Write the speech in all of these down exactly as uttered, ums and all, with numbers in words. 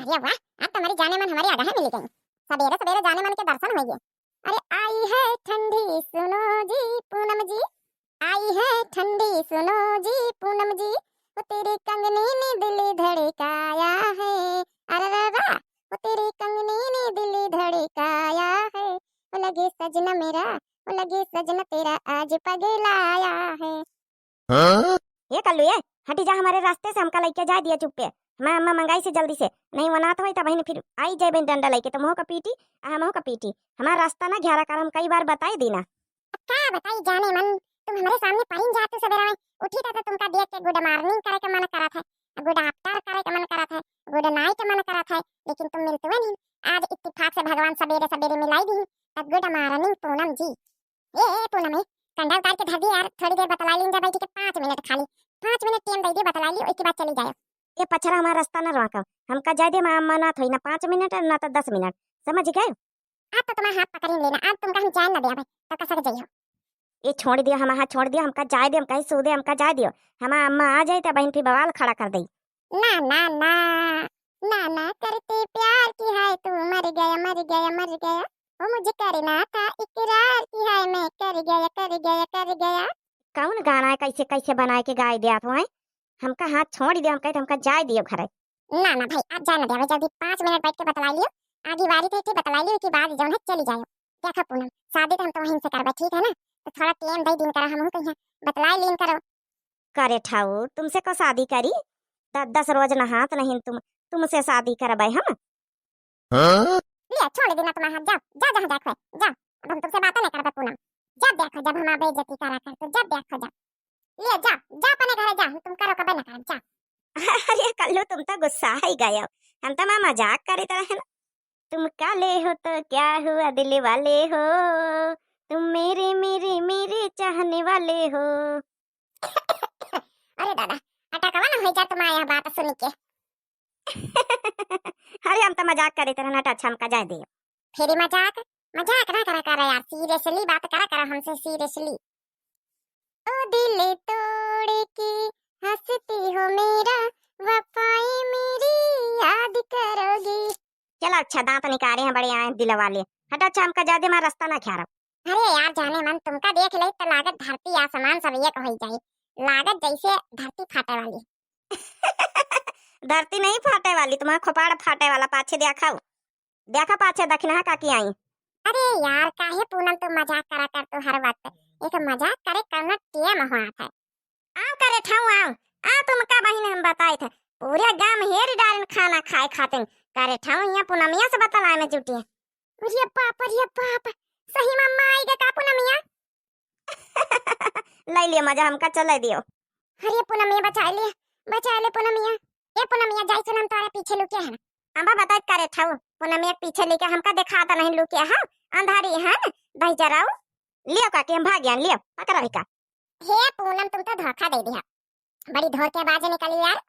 अरे वाह, आज तो हमारी जानेमन हमारे आगे है मिली गई। सबेरे सबेरे जानेमन के दर्शन होइगे। अरे आई है ठंडी सुनो जी पूनम जी, आई है ठंडी सुनो जी पूनम जी, वो तेरे कंगने ने दिल धड़काया है। अरे रे रे, वो तेरे कंगने ने दिल धड़काया है, वो लगे सजना मेरा, वो लगे सजना तेरा आज पगलाया है। हाँ? ये कल्लू, ये हटी जा हमारे रास्ते से, हमका लइके जाए दिया चुप्पे। हमार अम्मा मंगाई से जल्दी से, नहीं वनात होई त बहिन फिर आई जाए बहिन डंडा लइके, तुमहू का पीटी आ हमहू का पीटी। हमार रास्ता ना घेरा कर, हम कई बार बताई दी ना। अब का बताई जानेमन, तुम हमारे सामने परिन जाते सबेरा में, उठी था तो तुमका देख के good morning करे के मन करत है, good after करे के मन करत है, good night मन करत है, लेकिन तुम मिलते हुए नहीं। आज इत्तेफाक से भगवान सबेरे सबेरे मिलाई दी, तो good morning पूनम जी। ए, ए, पूनम, ए, कंडा उतार के धर दी यार, थोड़ी देर बतला लीन जा बैठ के, पाँच मिनट खाली, पाँच मिनट टाइम दे दी, बतला ली, उसके बाद चली जाए। ये पछरा हमारा रास्ता ना रोका, हमका जाए दे, हम मना थोड़ी ना पाँच मिनट ना तो दस मिनट, समझ गए? आज तो तुम्हारा हाथ पकड़ी लेना, आज तुमका हम जान ना दे भाई, तो कसक जाइयो। ये छोड़ दियो, हम हाथ छोड़ दियो, हमका जाए दे, हम कहीं सो दे, हमका जाए दियो। हमार अम्मा आ जाए तो बहन फिर बवाल खड़ा कर दे। ना, ना, ना, ना, ना करते प्यार की हाय तू मर गया, मर गया, मर गया। वो मुझे करना था इकरार की हाय मैं कर गया, कर गया, कर गया। कौन गाना है, कैसे, कैसे बनाए के गाए दिया तो है? हमका हाथ छोड़ दियो, हम कहते हमका जाए दियो घरे। ना, ना भाई, आप जाए ना देवे, जल्दी पाँच मिनट बैठ के बतला लियो, आगे बारी थे, थे बतला लियो, के बाद जौन है चली जाओ। देखा पूनम, शादी तो हम तो वहीं से करबे, ठीक है ना? तो थोड़ा टाइम दे दिन करा, हमहू कहीं बतला लीन करो। करे ठाउर, तुमसे को शादी करी? दस दस रोज नहात नहीं तुम, तुमसे शादी करबे हम? हाँ? लिया, छोड़ देना तुम्हारा हाथ, जाओ, जा जहाँ जाके, जा। अब हम तुमसे बातें नहीं करबे पूनम। जब देखो, जब हमारा बेइज्जती करा कर, तो जब देखो, जा। लिया, जा, जा अपने घरे जा, हम तुमका रोकबे न करब, जा। अरे कल्लू, तुम तो गुस्सा ही गए हो, हम तो माँ मजाक करे रहे ना। तुम काले हो तो क्या हुआ दिल वाले हो, तुम मेरे, मेरे, मेरे चाहने वाले हो। अरे दादा, अटकवा ना हो जा तुम्हारा यह बात सुन के। अरे हम तो मजाक करे रहे ना, अच्छा हमका जाए दियो। फिर मजाक, मजाक ना करा करा यार, seriously बात करा करा हमसे, seriously। ओ दिल तोड़ के हंसती हो मेरा, वफाएं मेरी याद करोगी। चला अच्छा, दांत निकारे हैं बड़े आए दिल वाले। हटा अच्छा, हमका जाए दे, हमारा रास्ता ना ख्यारब। अरे यार जानेमन, तुमका देख ले तो लागत धरती आसमान सब एक हो जाए, लागत जैसे धरती फाटे वाली। धरती नहीं फाटे वाली, तुम्हारा खोपाड़ फाटे वाला, पाछे देखाओ। देखा पाछे दखिनहा काकी आई। अरे यार, काहे पूनम तू मजाक करा कर तू हर वक्त? एक मजाक करे करना टेम हुआ था। आओ करे ठाऊ आओ, आओ तुमका बहिन हम बताए थे। पूरे गांव में हेर डालिन खाना खाए खातिन। करे ठाऊ यहाँ पूनमिया से बतलाए में जुटी है। अरे बाप, अरे बाप, सही में अम्मा आई गे का पूनमिया? ले लियो मजा, हमका चले दियो। अरे पूनमिया बचा ले, बचा ले पूनमिया। ए पूनमिया, जाई सुन हम तोरे पीछे लुके हैं। अम्मा बताइत करे ठाऊ, पूनमिया के पीछे लेके हमका देखाता नहीं लुके है, अंधारी है न, दही जराऊ। लियो काकी, हम भाग गया, लियो, पकड़ा भी का। हे पूनम, तुम तो धोखा दे दिया, बड़ी धोखेबाज निकली यार।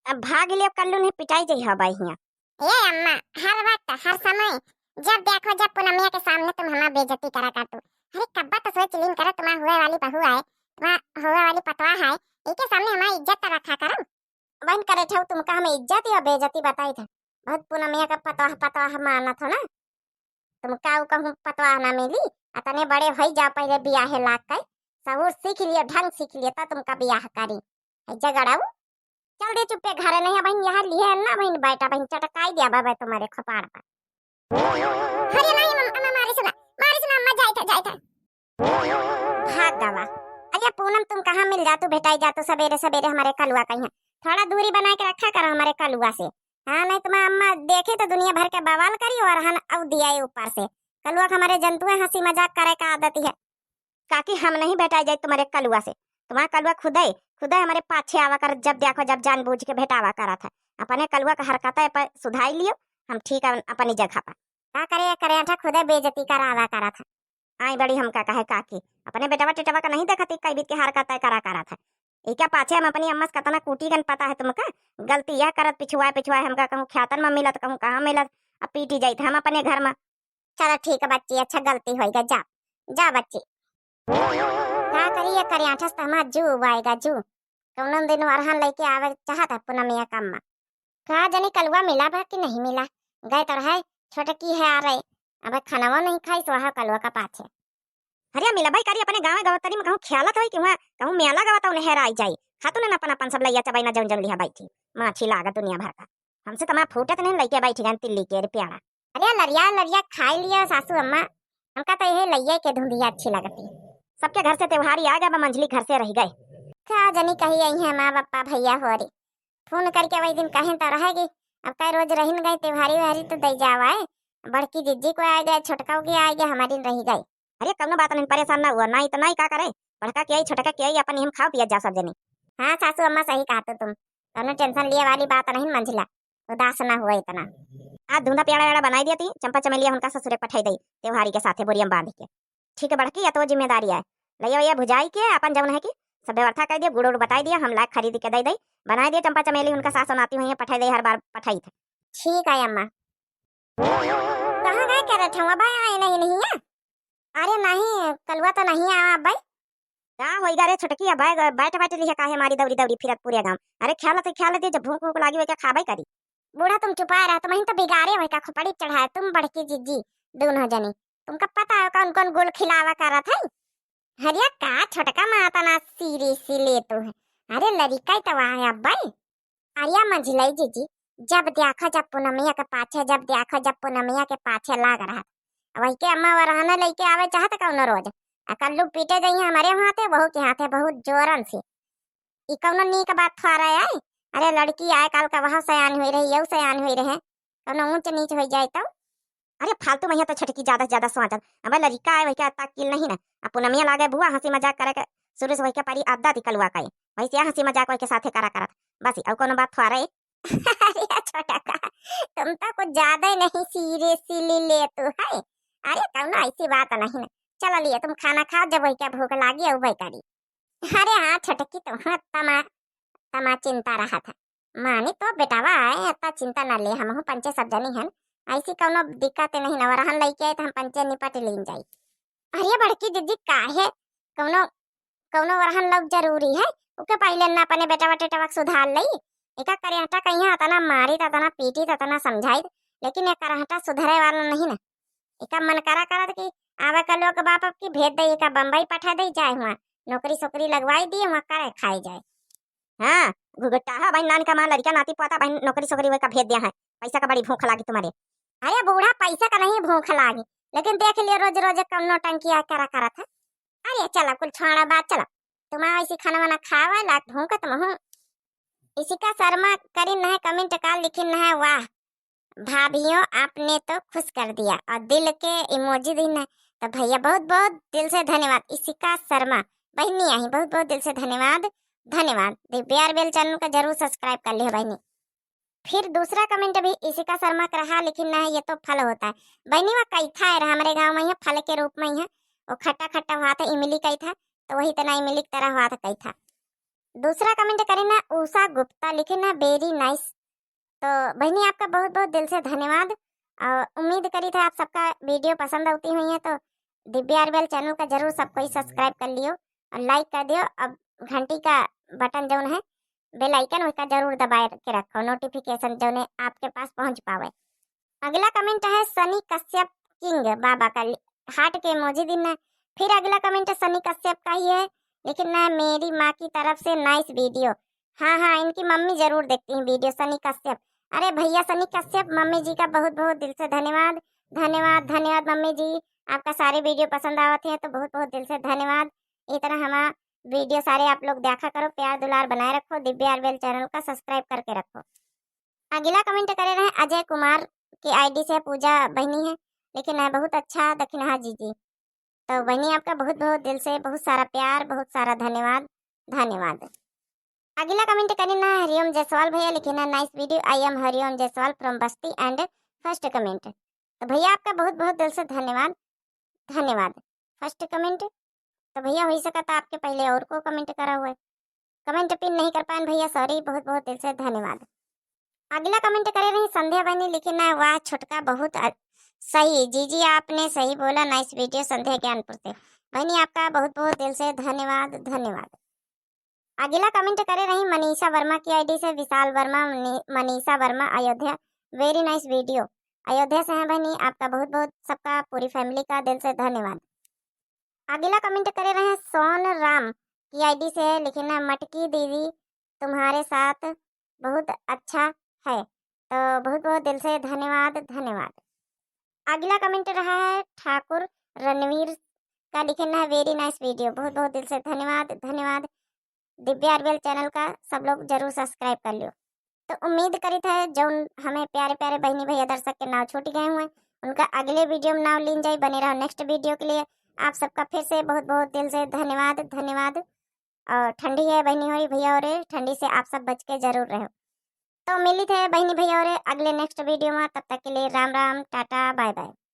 अब भाग लियो, कल्लू नहीं पिटाई जाई हो बाई हियाँ। ए अम्मा, हर वक्त, हर समय, जब देखो जब पूनमिया के सामने तुम हमार बेइज्जती करा कर तू। अरे कब्बा तो सोच लीन करो, तुम्हार हुए वाली बहू आए, तुम्हार हुए वाली पतवा है, इके सामने हमार इज्जत तो रखा करो। बहन करे ठाऊ तुमका हम इज्जत या बेइज्जती बताई था। बहुत पूनमिया का पतवा, पतवा मानत हो ना। तुमका उ कहूँ पतवा ना मिली, अतने बड़े होई जाओ पहले बियाहे लाग के, सहूर सीख लियो, ढंग सीख लियो, तब तुमका बियाह करी। है झगड़ाऊ, चल दे चुप्पे घरे, नहीं बहिन, यहाँ लिहे ना बहिन, बैठा बहिन, चटकाई दिया बाबा तुम्हारे खपाड़ पर। अरे नहीं, अम्मा, अम्मा, मारे सुना, मारे सुना, अम्मा, जाए था, जाए था। भाग गवा। अरे पूनम, तुम कहाँ मिल जातू, भेटाई जातू सबेरे सबेरे हमारे कलुआ कहीं। थोड़ा दूरी बना के रखा करो हमारे कलुआ से। हाँ, नहीं तुम्हारे अम्मा देखे तो दुनिया भर के बवाल करी और हन अउ दिया है ऊपर से। कलुआ के हमारे जंतुए हंसी मजाक करे का आदत है। काकी, हम नहीं भेटाई जाए तुम्हारे कलुआ से। तुम्हारा कलुआ खुदे, खुदे हमारे पाछे आवा कर, जब देखो जब जानबूझ के भेटावा करत है। अपने कलुआ का हरकत है पर सुधार लियो, हम ठीक है अपनी जगह पर। का करे, करे अच्छा खुदे बेइज्जती करावा करत है। आई बड़ी हमका कहे काकी, अपने बेटवा टेटवा का नहीं देखती, कई बीत के हरकत है करा करत है। इका पाछे हम अपनी अम्मा से कतना कूटी गन पता है तुमका? गलती यह करत पिछुआए पिछुआए हमका कहूँ ख्यातन में मिलत, कहूँ कहाँ मिलत, अब पीटी जाइत हम अपने घर में। चलो ठीक है बच्ची, अच्छा गलती होइगा, जा, जा बच्ची। का करी ये करियाठस त हमार जू उबाएगा, जू। कौनो दिन वरहन लेके आवे चाहत है पूनमिया कम्मा। का जनी कलुआ मिला बा कि नहीं मिला? गए तो रहे, छोटकी है आ रहे, अब खानवा नहीं खाइस, वह कलुआ का पाछे। अरे मिलबई करी, अपने गाँवे गवतरी में कहूँ ख्यालत होई कि वहाँ कहूँ मेला गवत उन्हें हेराई जाई। खातू ने अपन अपन सब लइया चबई ना जौन जौन लिहा बैठी। माछी लागत दुनिया भर का। हमसे तमा फूटत नहीं लइके बैठी गन तिल्ली के रे प्यारा। अरे लरिया लरिया खाई लिया सासू अम्मा, हमका तो यही लइया के धुंधिया अच्छी लगती। सबके घर से त्योहारी आ गया, बा मंझली घर से रह गए। का जनी कही आई है माँ बापा भैया हो रे। फोन करके वही दिन कहें तो रह गई। अब कई रोज रहिन गए त्योहारी व्योहारी तो दे जावा है। बड़की जिज्जी को आ गए, छोटका के आ गए, हमारी रह गई। अरे कौनो बात नहीं, परेशान ना हुआ, ना इतना ही का करे, बड़का के आई छोटका के आई, अपन हम खाओ पिया जा सब जनी। हाँ सासू अम्मा सही कहा तो तुम, कौनो टेंशन लिए वाली बात नहीं मंझला, उदास ना हुआ इतना। आज धुंधा प्याड़ा वेड़ा बनाई दिया थी, चंपा चमेलिया उनका ससुरे पठाई दई त्योहारी के साथे बोरियम बांध के। ठीक है बड़की, या तो जिम्मेदारी है, लइया वइया भुजाई के अपन जौन है कि सब व्यवस्था कर दिया, गुड़ उड़ बताई दिया, हम लायक खरीद के दे दई, बनाई दिया चंपा चमेली उनका सास नाती हुई है, पठाई दे हर बार पठाई थे। ठीक है अम्मा। कहाँ गए क्या रहे ठौआ भाई, आए नहीं नहीं है? अरे नहीं, कलुआ तो नहीं आवा भाई। का होइगा रे छोटकी, अब बैठ बैठ लिहे काहे मारी दौड़ी दौड़ी फिरत पूरे गाँव। अरे ख्याल तो ख्याल दे, जब भूख भूख लागी वही क्या खाबे करी। बूढ़ा तुम चुपाए रहा, तुम तो बिगाड़े वही का खोपड़ी चढ़ाए, तुम बड़की जिज्जी दोनों जनी। तुमका पता है कौन कौन गुल खिलावा करत है? हरिया का छोटका माता ना सीरी सी ले तू है। अरे लड़िका ही तो वहाँ है अब्बे। अरिया मंझिलई जिज्जी, जब देखो जब पूनमिया के पाछे, जब देखो जब पूनमिया के पाछे लाग रहा। वही के अम्मा वरहना लइके आवे चाहत कौनो रोज। आ कल्लू पीटे जइहे हमारे हाथे, बहू के हाथे बहुत जोरन से। ई कौनो नीक बात थोड़ा है? अरे लड़की आए काल का वह सयान हुई रहे, यऊ सयान हुई रहे, कौनो ऊंच नीच हो जाए तो। अरे फालतू में यहाँ तो छटकी ज्यादा से ज्यादा सोचत। अब लड़का आए वही के ताकिल नहीं ना। अब पूनमिया लागे बुआ हंसी मजाक करे के शुरू से वही के परी आदत ही कलुआ का है। वही से हंसी मजाक वही के साथे करा करत। बस और कोनो बात थोड़ा है? अरे छोटा का, तुम तो कुछ ज्यादा ही नहीं सीरियसली ले तू है। अरे कौनो ऐसी बात नहीं ना। चलो लिए तुम खाना खाओ, जब वही के भूख लागी और वही करी। अरे हाँ छोटकी, तुम तमा तमा चिंता रहा था। मानी तो बेटावा आए, इतना चिंता ना ले, हमहू पंचे सब जनी हन। ऐसी कौनो दिक्कत नहीं ना, वरहन लइके आए तो हम पंचे निपट लीन जाई। अरे बड़की दीदी काहे कौनो कौनो वरहन लोग जरूरी है? ओके पहिले ना अपने बेटावा टेटावा के सुधार लई। एका करेहटा कहिया अतना मारी, अतना पीटी, अतना समझाई, लेकिन ये करेहटा सुधरे वाला नहीं ना। एका मन करा करत कि आवे का लोग बाप अब की भेज दे, एका बम्बई पठा दे, जाए हुआ नौकरी सोकरी लगवाई दिए, हुआ करे खाए जाए। हाँ, घुघुटाहा बहिन नान का माँ लड़का नाती पोता बहिन नौकरी सोकरी वही का भेज दिया है। पैसा का बड़ी भूख लागी तुम्हारे। अरे बूढ़ा पैसा का नहीं भूख लागी, लेकिन देख लियो रोज रोज कम नौटंकी आ करा करत है। अरे चला कुल छोड़ा बात, चला तुम आओ इसी खाना वाना खावा ला भूखत महू। इशिका शर्मा करिन है कमेंट का लिखिन है, वाह भाभियों आपने तो खुश कर दिया और दिल के इमोजी दिन है। तो भैया बहुत बहुत दिल से धन्यवाद। इशिका शर्मा बहिनी आई बहुत बहुत दिल से धन्यवाद। धन्यवाद। दिव्या आर बेल चैनल का जरूर सब्सक्राइब कर लियो बहिनी। फिर दूसरा कमेंट भी इशिका शर्मा का रहा, लेकिन ना ये तो फल होता है। बहिनी वह कैथा है रहा हमारे गाँव में, ये फल के रूप में ही है, वो खट्टा खट्टा हुआ था इमली कैथा, तो वही तना इमली की तरह हुआ था कैथा। दूसरा कमेंट करे ना उषा गुप्ता लिखे ना वेरी नाइस। तो बहिनी आपका बहुत बहुत दिल से धन्यवाद। और उम्मीद करी था आप सबका वीडियो पसंद आती हुई है तो दिव्या आर बेल चैनल का जरूर सब कोई सब्सक्राइब कर लियो और लाइक कर दियो। अब घंटी का बटन जौन है बेल आइकन उसका जरूर दबाए के रखो, नोटिफिकेशन जौन है आपके पास पहुँच पावे। अगला कमेंट है सनी कश्यप किंग बाबा का, हार्ट के इमोजी दिन है। फिर अगला कमेंट सनी कश्यप का ही है, लेकिन ना मेरी माँ की तरफ से नाइस वीडियो। हाँ हाँ इनकी मम्मी जरूर देखती हैं वीडियो सनी कश्यप। अरे भैया सनी कश्यप मम्मी जी का बहुत बहुत दिल से धन्यवाद। धन्यवाद धन्यवाद मम्मी जी, आपका सारे वीडियो पसंद आवत हैं तो बहुत बहुत दिल से धन्यवाद। इस तरह हमारा वीडियो सारे आप लोग देखा करो, प्यार दुलार बनाए रखो, दिव्या आर बेल चैनल का सब्सक्राइब करके रखो। अगला कमेंट करे रहे अजय कुमार के आईडी से, पूजा बहिनी है, लेकिन है बहुत अच्छा दखिनहा जीजी। तो बहिनी आपका बहुत बहुत दिल से बहुत सारा प्यार, बहुत सारा धन्यवाद, धन्यवाद। अगला कमेंट करे ना हरिओम जायसवाल भैया लिखे ना, nice video, I am Hariom Jaiswal from बस्ती and first comment। तो भैया आपका बहुत बहुत दिल से धन्यवाद, धन्यवाद। फर्स्ट कमेंट तो भैया हो सकता आपके पहले और को कमेंट करा हुआ है, कमेंट पिन नहीं कर पाए भैया, सॉरी, बहुत बहुत दिल से धन्यवाद। अगला कमेंट करे रही संध्या बहनी लिखे ना, वाह छोटका बहुत अ-, सही जीजी आपने सही बोला, नाइस वीडियो संध्या ज्ञानपुर से। बहनी आपका बहुत बहुत दिल से धन्यवाद, धन्यवाद। अगला कमेंट करे रही मनीषा वर्मा की आईडी से, विशाल वर्मा, मनी-, Manisha Verma Ayodhya, very nice video। Ayodhya से हैं बहनी, आपका बहुत बहुत, सबका, पूरी फैमिली का दिल से धन्यवाद। अगला कमेंट करे रहे सोन राम की आईडी से, लिखे ना, मटकी दीदी तुम्हारे साथ बहुत अच्छा है। तो बहुत बहुत दिल से धन्यवाद, धन्यवाद। अगला कमेंट रहा है ठाकुर रणवीर का, लिखे ना, very nice video। बहुत बहुत दिल से धन्यवाद, धन्यवाद। दिव्या आरबीएल चैनल का सब लोग जरूर सब्सक्राइब कर लियो। तो उम्मीद करित है जौन हमें प्यारे प्यारे बहनी भैया दर्शक के नाव छूट गए हुए, उनका अगले वीडियो में नाव लीन जाई। बने रहो नेक्स्ट वीडियो के लिए। आप सबका फिर से बहुत बहुत दिल से धन्यवाद, धन्यवाद। और ठंडी है बहनी होरी भैया होरे, ठंडी से आप सब बच के जरूर रहो। तो मिलित है बहनी भैया होरे अगले नेक्स्ट वीडियो में, तब तक के लिए राम राम, टाटा, बाय बाय।